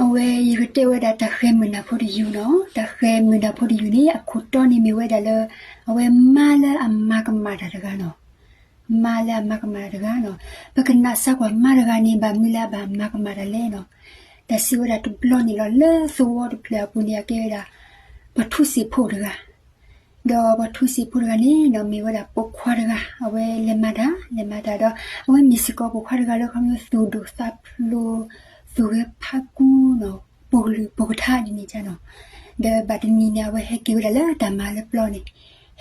အဝဲယကတဲဝဲဒၣ်တၢ်ဃဲၤမုၢ်နၤဖိတယုၢ်နီၤ, တၢ်ဃဲၤမုၢ်နၤဖိတယုၢ်န့ၣ် အခိၣ်တီန့ၣ်မ့ၢ်ဝဲဒၣ်လၢ အဝဲမါလၢအမၤကမၣ်တၢ်တဂၤနီၤ, မါလၢအမၤကမၣ်တၢ်တဂၤနီၤ, ပကနၣ်စၢ်ကွၢ်မါတဂၤန့ၣ် ဘၣ်မနုၤလၢအဘၣ်မၤကမၣ်တၢ်လဲၣ်နီၤ, တၢ်စံးဝဲဒၣ်တဘျီန့ၣ်လီၤ လၢသဝီတဖျၢၣ်အပူၤန့ၣ် အကဲဝဲဒၣ် ပှၤထူစံာ်ဖိတဂၤ ဒီးပှၤထူစံာ်ဖိတဂၤန့ၣ်နီၤ မ့ၢ်ဝဲဒၣ်ပိာ်ခွါတဂၤ အဝဲလဲၤမၤတၢ် လဲၤမၤတၢ်ဒီး အဝဲမ့ၢ်စ့ၢ်ကီးပိာ်ခွါတဂၤလၢ ခီဖျိသူၣ်ဒိၣ်သးဖျိး သူၣ်ဂဲၤဖးကူနီၤ ပိာ်ကလုၢ်ပိာ်ကထါဒ်န့ၣ်နီၤ, ဒီးဘၣ်တနံၤန့ၣ် အဝဲဟဲက့ၤဝဲဒၣ်လၢတၢ်မၤလၢပျီန့ၣ်,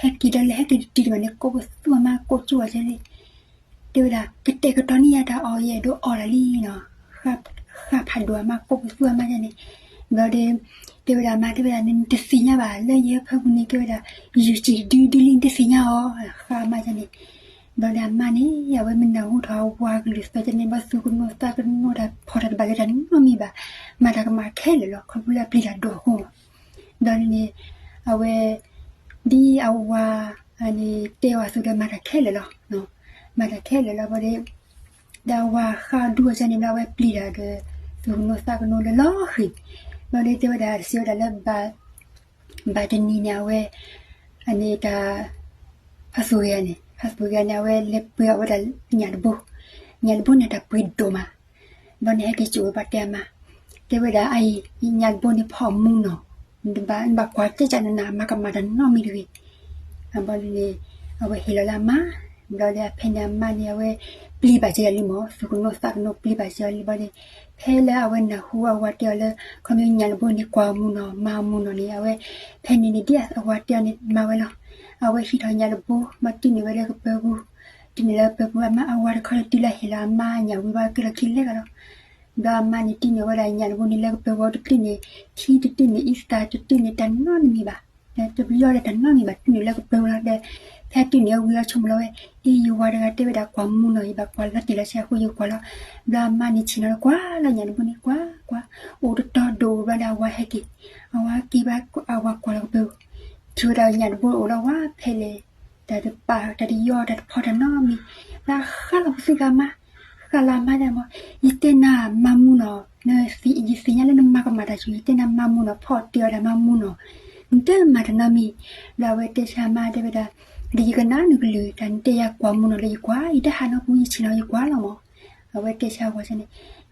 ဟဲက့ၤဒီးလဲၤဟဲက့ၤတတုၤဒံးဘၣ်န့ၣ် ကိးပသူအမါကိးကၠိဝဲဒၣ်လံ တဲဝဲဒၣ် ကတဲာ်ကတီၤန့ၢ်ယၤတၢ်အီၣ် ယအဲၣ်ဒိးအီၣ်တၢ်လံနီၤ, ဃၣ်ဖးဒိၣ်အမါ ကိးပသူအမါန့ၣ်, ဘျီဒီး တဲဝဲဒၣ်အမါ တဲဝဲဒၣ် နတသ့ၣ်ညါဘၣ် လၢယဟၢဖၢပူၤန့ၣ် ကဲဝဲဒၣ် ယုၢ်စံၣ်တဒုဒုလံ နတသ့ၣ်ညါအီၤ ဃၣ်အမါန့ၣ်, ဘျီဒီးအမါန့ၣ် အဝဲမ့ၢ်နၢ်ဟူထီၣ်အဝၤကလုၢ်သီၣ်န့ၣ် ဘၣ်သူၣ်ကနိးသးကနိးတၢ်ဖီၣ်တၢ်တဘၣ်က့ၤတၢ်နီတမံၤဘၣ်, မၤတၢ်ကမၣ်ခဲလၢာ်လီၤ ခီဖျိလၢအပျံၤတၢ်ဒိၣ်အဃိ, ဘျီန့ၣ် အဝဲ ဒ်အဝၤ န့ၣ် တဲအီၤအသိးဒီးမၤတၢ်ခဲလၢာ်လီၤ, မၤတၢ်ခဲလၢာ်လီၤ ဘျီဒီး ဒီးအဝၤဃၣ်ဒူအီၤန့ၣ် ဘျီအဝဲပျံၤတၢ်ဒီး သူၣ်ကနိးသးကနိးလၢလီၤဃံၤ, ဘျီဒီးတဲဝဲဒၣ် စံးဝဲဒၣ်လၢ ဘၣ်တနံၤန့ၣ် အဝဲ န့ၣ်တၢ် ဖါသူၣ်ဂ့ၤန့ၣ် ဖါသူၣ်ဂ့ၤန့ၣ် အဝဲလဲၤပှ့ၤအီၣ်ဝဲဒၣ်ညၣ်တဘိ, ညၣ်တဘိန့ၣ်တၢ်ပှ့ၤဒိၣ်မး, ဘျီန့ၣ်ဟဲက့ၤစိာ်ဝဲပှၤတဲအမါ, တဲဝဲဒၣ်အအံၤ ညၣ်တဘိန့ၣ်ဖီအမူနီၤ, နဘၣ်ကွၢ်ကၠၢကၠၢနနၢ် မၤကမၣ်တၢ်နီတမံၤတဂ့ၤ, ဘျီန့ၣ် အဝဲဟ့ၣ်လီၤလၢအမါ, ဘျီဒီးအဖဲန့ၣ်အမါန့ၣ် အဝဲပျံၤဘၣ်စၢၤလံမး သူၣ်ကနိးသးကနိးပျံၤဘၣ်စၢၤလံ ဘျီန့ၣ် ဖဲလၢအဝဲနၢ်ဟူအဝၤတဲအီၤလၢ ခီဖျိညၣ်တဘိန့ၣ် ကွၢ်အမူနီၤ မၤအမူနီၤန့ၣ် အဝဲ ဖဲန့ၣ်န့ၣ် ဒ်အဝၤတဲအီၤန့ၣ် မၤဝဲလီၤ, အဝဲဟံးထီၣ်ညၣ်တဘိ ဘျီတုၤန့ၢ်ဝဲလၢကပၢၤပူၤ, တုၤန့ၢ်လၢကပၢၤပူၤ အမါအဝၤတခီတတုၤလၢဟ့ၣ်လီၤအမါညၣ်ဝံၤဘၣ်က့ၤလီၤခံလဲၤကဒီး, ဘျီအမါန့ၣ်တုၤန့ၢ်ဝဲဒၣ်ညၣ်တဘိန့ၣ်လၢကပၢၤပူၤ တတုၤန့ၢ်ထံ တတုၤန့ၢ်အံသၣ် တတုၤန့ၢ်တၢ်နီတမံၤဘၣ်, တပယီၤဒီးတၢ်နီတမံၤဘၣ် တုၤန့ၢ်လၢကပၢၤပူၤလီၤဒီး ဖဲတုၤန့ၢ်အဝံၤအီၤဆိကမိၣ်လီၤဝဲ အ့ ယဝၤတဂၤတဲဝဲဒၣ် ကွၢ်မူနီၤ ယဘၣ်ကွၢ်လီၤတံၢ်လီၤဆဲးအဃိယကွၢ်လီၤ, ဘျီအမါန့ၣ်ဆ့ၣ်နီၤလၢကွၢ်လီၤညၣ်တဘိန့ၣ် ကွၢ်ကွၢ်, အိၣ်တတီၤဒိၣ်ဘျီဒီးအဝၤဟဲက့ၤ, အဝၤက့ၤဘၣ်အဝၤကွၢ်လီၤကပၢၤပူၤ, ထံၣ်ဝဲဒၣ်ညၣ်တဘိအိၣ်လီၤဝဲဖဲလဲၣ်, တၢ်တပာ်တၢ်တယီတၢ်တဖီတၢ်နီတမံၤ, ဘျီဃၣ်လီၤပသူဂၤမါ, ဃၣ်လီၤမါဒၣ်မး, ယတဲနၤမၤမူနီၤ, ယသ့ၣ်ညါလၢနမၤကမၣ်တၢ်ဆူ ယတဲနၤမၤမူနီၤ ဖီၣ်တ့ၢ်အီၤတၢ်မၤမူနီၤ, နတမၤတၢ်နီတမံၤ, ဘျီအဝဲတဲဆၢအမါတဲဝဲဒၣ်, ဒီးယကနၣ်နကလုၢ် တၢ်နတဲယၤကွၢ်မူနီၤလၢယကွၢ် ယတဟးနီတပူၤ ယဆ့ၣ်နီၤယကွၢ်လီၤမး, အဝဲတဲဆၢဝၤန့ၣ်,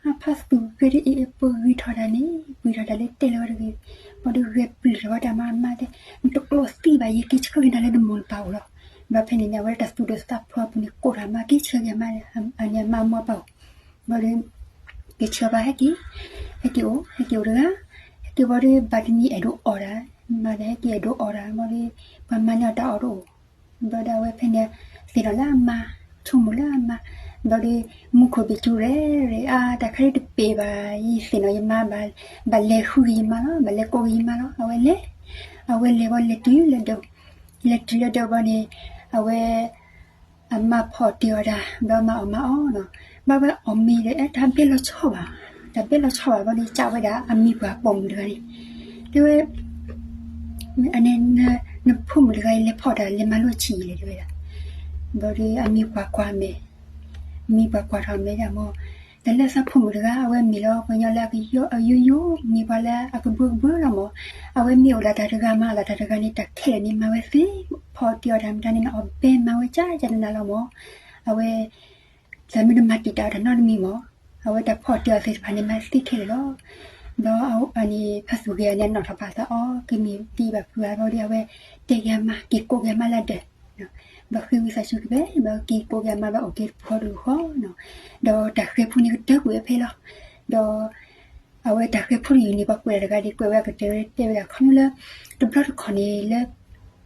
အဖါသူၣ်ဂ့ၤဒီးအ့ၣ်အ့ၣ်ပှ့ၤဂံၢ်ထီၣ်တၢ်န့ၣ် ပှ့ၤထီၣ်တၢ်လၢတဲလၢၤဝဲတဂ့ၤ, ဘျီဒီးဂဲၤပျုၢ်ထီၣ်ဝဲတၢ်မါအမါတဲ, နတကျိးသံဘၣ် ယက့ၤဆှၢက့ၤနၤလၢနမိၢ်နပၢ်အိၣ်လီၤ, ဘျီဖဲန့ၣ်န့ၣ် အဝဲတၢ်သူၣ်ဒိၣ်သးဖျိးအပူၤန့ၣ် ကိးထီၣ်အမါက့ၤဆှၢက့ၤအမါ, န့ၣ်အမါမိၢ်ပၢ်အိၣ်, ဘျီဒီး က့ၤဆှၢပှၤဟဲက့ၤ, ဟဲက့ၤအိၣ် ဟဲက့ၤအိၣ်တဂၤ, ဟဲက့ၤဘျီဒီး ဘၣ်တနံၤအဲၣ်ဒိးအီၣ်တၢ်, မၤဒီးဟဲက့ၤအဲၣ်ဒိးအီၣ်တၢ် ဘျီဒီး ပှၤမၤန့ၢ်အီၤတၢ်အီၣ်တအိၣ်, ဘျီဒီးအဝဲဖဲန့ၣ် သ့ၣ်နီၣ်လၢအမါ, ဆိကမိၣ်လၢအမါ, ဘျီဒီး မူခိၣ်ဘ့ၣ်ကူရဲၣ်ရဲၣ် အါ တၢ်ခါဒ်တပ့ၤဘၣ် ယသ့ၣ်နီၣ်ယမါ, ဘၣ်လဲၤဃုက့ၤယမါလီၤ ဘၣ်လဲၤကိးက့ၤယမါလီၤ အဝဲလဲၤ, အဝဲလဲၤဘျီလဲၤတုၤလၢဒိး, လဲၤတုၤလၢဒိးဘျီန့ၣ်, အဝဲ အမါဖီၣ်တ့ၢ်အီၤတၢ် ဘျီမၤအီၣ်မၤအီၣ်နီၤ, ဘျီဝဲအီၣ်မ့ၤဒီး အဲ တၢ်ဘဲလီၤဆီဘၣ်, တၢ်ဘဲလီၤဆီဘၣ်ဘျီန့ၣ် စံးဝဲဒၣ်အမံၤပှၤပိာ်မုၣ်တဂၤန့ၣ်, တဲဝဲ နဖိမုၣ်တဂၤအံၤ လဲၤဖီၣ်တၢ်လဲၤမၤလိဆံးလဲၣ် တဲဝဲဒၣ်, ဘျီဒီးအမံၤပှၤကွၢ်မဲာ်, မံၤပှၤကွၢ်ထီၣ်မဲာ်ဒၣ်မး, တၢ်လၢသးဖိမုၣ်တဂၤ အဝဲမ့ၢ်လီၤပှၤကညီလၢအကယိယိ မ့ၢ်ပှၤလၢအကဘှၢကဘှၢလီၤမး, အဝဲမ့ၢ်အိၣ်ဒၣ်တၢ်တဂၤမၤအီၣ်ဒၣ်တၢ်တဂၤန့ၣ် တၢ်ခဲလၢာ်န့ၣ်မၤဝဲသ့, ဖီၣ်တ့ၢ်အီၤတၢ်မတၤန့ၣ် အီၣ်ဘဲမၤဝဲကၠၢ်ကၠၢ်နးနးလီၤမး, အဝဲ တၢ်မ့ၢ်တမၤတံာ်တာ်အီၤတၢ်နီတမံၤမး, အဝဲတၢ်ဖီၣ်တ့ၢ်အီၤသ့ၣ်တဖၣ်န့ၣ် မၤသ့ခဲလၢာ်လီၤ. ဒီးအန့ၣ် ဖါသူၣ်ဂ့ၤအန့ၣ် အနီၣ်ထီၣ်ဘၣ်သးအီၤ ကမ့ၢ်ဒ်ဘၣ်ဖုးဘၣ်ဘျီဒီး အဝဲတဲက့ၤအမါ က့ၤကိးက့ၤအမါလၢဒၢး, ဘျီဃ့ဝံသးစူၤက့ၤဖဲ ဘျီက့ၤကိးက့ၤအမါဘျီအိၣ်က့ၤတပူၤဃီတပူၤဃီနီၤ, ဒီးတၢ်ဃဲၤဖိန့ၣ်ကတၢၢ်ကွံာ်ဝဲဖဲလီၤ. ဒီး အဝဲတၢ်ဃဲၤဖိတယုၢ်န့ၣ် ပှၤကွဲးတၢ်တဂၤဒ်ကွဲးဝဲအကတၢၢ်တဲဝဲဒၣ် ခီဖျိလၢ တဘျီတခီၣ်န့ၣ်လၢ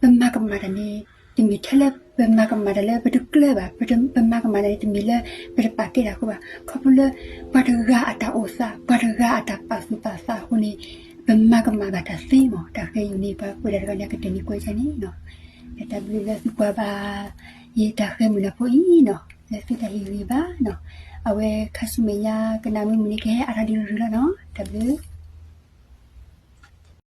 ပမၤကမၣ်တၢ်န့ၣ် တမ့ၢ်ထဲလၢပမၤကမၣ်တၢ်လၢပတကျၢၤဘၣ်, ပမၤကမၣ်တၢ်န့ၣ် တမ့ၢ်လၢပတပာ်ကဲတၢ်အဃိဘၣ်. ခီဖျိလၢ ပှၤတဂၤအတၢ်အိၣ်သး ပှၤတဂၤအတၢ်ပာ်သူၣ်ပာ်သးအဃိန့ၣ် ပမၤကမၣ်ဘၣ်တၢ်သ့မး. တၢ်ဃဲၤယုၢ်န့ၣ် ပှၤကွဲးတၢ်တဂၤန့ၣ် အကတၢၢ်န့ၣ်ကွဲးန့ၣ်နီၤ. တၢ်ဘျုးလၢသုကွၢ်ဘၣ် ယတၢ်ဃဲၤမုၢ်နၤဖိအံၤနီၤ လၢသုတၢ်ဟ့ၣ်ဂံၢ်ဘါနီၤ. အဝဲခါဆူမဲာ်ညါ ကနၣ်မုာ်မုာ်န့ၣ် ကဟဲအါထီၣ်ဒံးရုၢ်ရုၢ်လီၤနီၤ. တၢ်ဘျုး